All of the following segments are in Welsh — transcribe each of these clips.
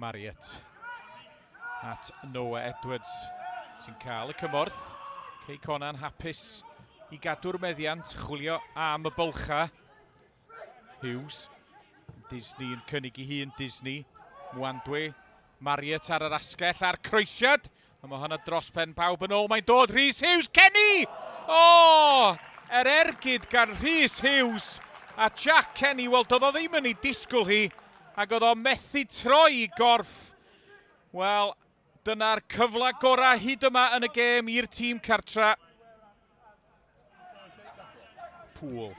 Marriott at Noah Edwards sy'n cael y cymorth. Cei Conan hapus i gadw'r meddiant, chwilio am y bylcha. Hughes, Disney yn cynnig i hun, Disney, Mwandwe, Marriott ar yr asgell a'r croesiad. A mae hwnna dros pen pawb yn ôl. Mae'n dod Rhys Hughes. Kenny! O! Oh, er ergyd gan Rhys Hughes a Jack Kenny. Wel, doedd o ddim yn ei disgwyl hi ac oedd o methu troi i gorff. Wel, dyna'r cyfle gorau hyd yma yn y gêm i'r tîm cartra. Poole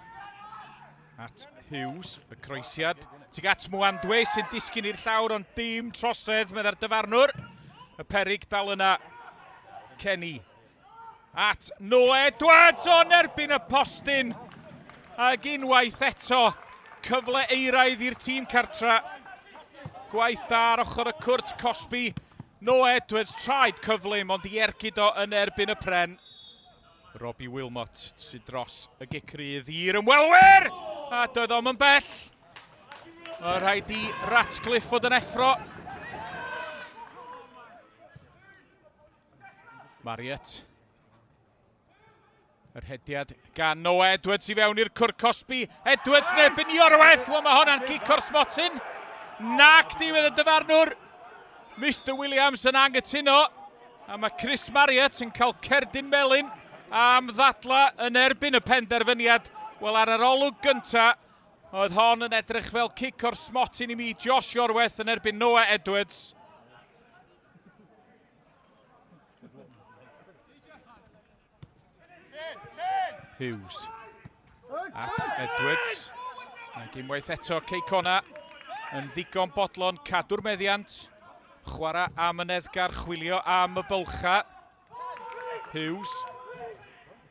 at Hughes, y croesiad. Tuag at Mwandwe sy'n disgyn i'r llawr ond dim trosedd, meddai'r dyfarnwr. Y perig dal yna. Kenny at Noah Edwards o'n erbyn y postyn. Ac unwaith eto, cyfle eiraidd i'r tîm cartra. Gwaith da ar ochr y cwrt cosbi. Noah Edwards traed cyflym ond i ergyd o yn erbyn y pren. Robbie Wilmot sydd dros y gic rydd i'r ymwelwyr! A doedd o'm yn bell. Mae rhaid i Ratcliffe fod yn effro. Marriott. Yr hediad gan Noah Edwards i fewn i'r cwr cosbi. Edwards yn erbyn Iorwerth. Wel, mae hwnna'n gic o'r smotyn. Nac diwedd y dyfarnwr. Mr Williams yn angytuno. A mae Chris Marriott yn cael cerdyn melyn am ddadla yn erbyn y penderfyniad. Wel, ar yr olwg gynta, oedd hon yn edrych fel cic o'r smotyn i mi. Josh Iorwerth yn erbyn Noah Edwards. Hughes at Edwards. Ac unwaith eto, Cei Cona yn ddigon bodlon cadw'r meddiant. Chwarae am y neddgar, chwilio am y bylcha. Hughes.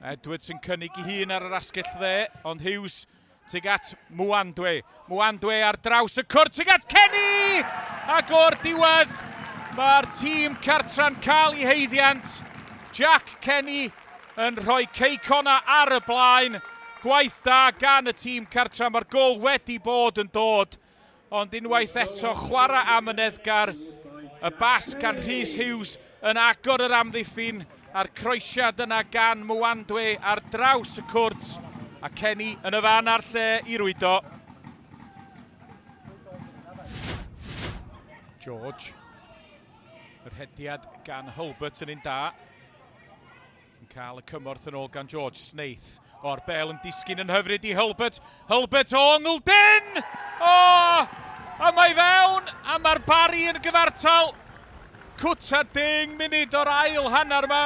Edwards yn cynnig i hun ar yr asgell dde, ond Hughes Tuag at Mwandwe. Mwandwe ar draws y cwrt tuag at Kenny! Ac o'r diwedd, mae'r tîm cartra'n cael ei haeddiant. Jack Kenny yn rhoi Cei Connah ar y blaen. Gwaith da gan y tîm cartra, mae'r gol wedi bod yn dod. Ond unwaith eto, chwarae amyneddgar, y bas gan Rhys Hughes yn agor yr amddiffyn, a'r croesiad yna gan Mwandwe ar draws y cwrt, a Kenny yn y fan a'r lle i rwydo. George. Yr hediad gan Hulbert yn un da. Yn cael y cymorth yn ôl gan George Snaith. O'r bel yn disgyn yn hyfryd i Hulbert. Hulbert o ongl dyn! O! A mae fewn, a mae'r Barri yn gyfartal. Cwta deng munud o'r ail hanner yma.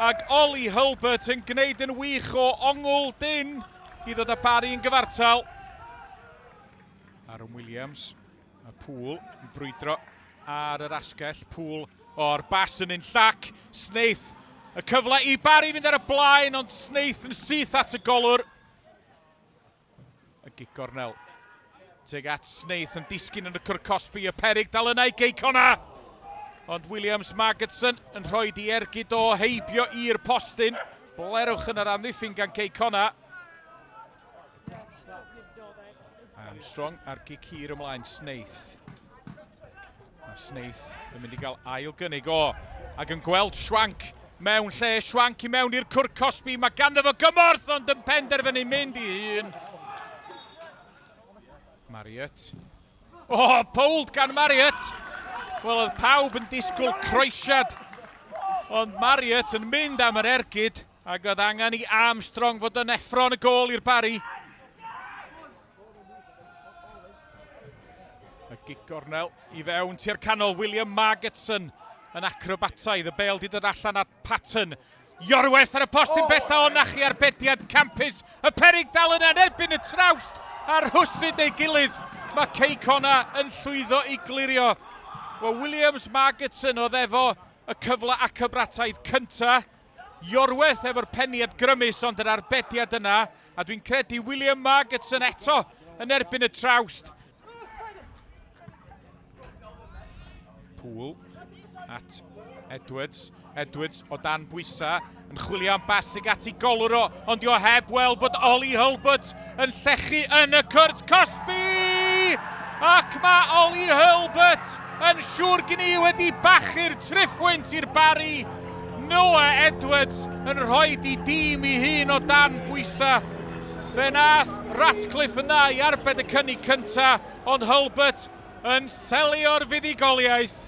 Ac Ollie Hulbert yn gwneud yn wych o ongl dyn i ddod â Barri yn gyfartal. Aaron Williams A Poole yn brwydro ar yr asgell. Poole o'r bas yn un llac. Snaith y cyfle i Barry fynd ar y blaen, ond Snaith yn syth at y golwr. Y gic gornel. Teg at Snaith yn disgyn yn y cwr cosbi. Y perig dal yna i Gei Connah. Ond Williams Margetson yn rhoi di ergyd o heibio i'r postyn. Blerwch yn yr amddiffyn gan Gei Connah. Armstrong a'r gic hir ymlaen, Snaith. Mae Snaith yn mynd i gael ail gynnig. O, ac yn gweld Schwank mewn lle. Schwank i mewn i'r cwr cosbi. Mae ganddo fo gymorth, ond yn penderfynu mynd i hun. Marriott. O, oh, bowled gan Marriott! Wel, oedd pawb yn disgwyl croesiad, ond Marriott yn mynd am yr ergyd. Ac oedd angen i Armstrong fod yn effro yn y gôl i'r Barri. Y gic gornel i fewn tua'r canol. William Margetson yn acrobataidd. Y bel di dod allan at Patton. Iorwerth ar y postyn oh. bella o nachi arbediad campus. Y perig dal yna yn erbyn y trawst a'r rhwsyd neu gilydd. Mae Cei Connah yn llwyddo i glirio. Wel, Williams Margetson oedd efo y cyfle acrobataidd cyntaf. Iorwerth efo'r peniad grymus ond yr arbediad yna, a dwi'n credu William Margetson eto yn erbyn y trawst. Poole at Edwards. Edwards o dan bwysa yn chwilio am bas ag at i golwr o, ond dio heb weld bod Ollie Hulbert yn llechu yn y cwrt cosbi! Ac mae Ollie Hurlbert yn siŵr gen i wedi bachu'r triphwynt i'r Barri. Noah Edwards yn rhoi di dîm i hun o dan bwysa. Fe nath Ratcliffe yn dda i arbed y cynnig cynta, ond Hulbert yn selio'r fuddugoliaeth.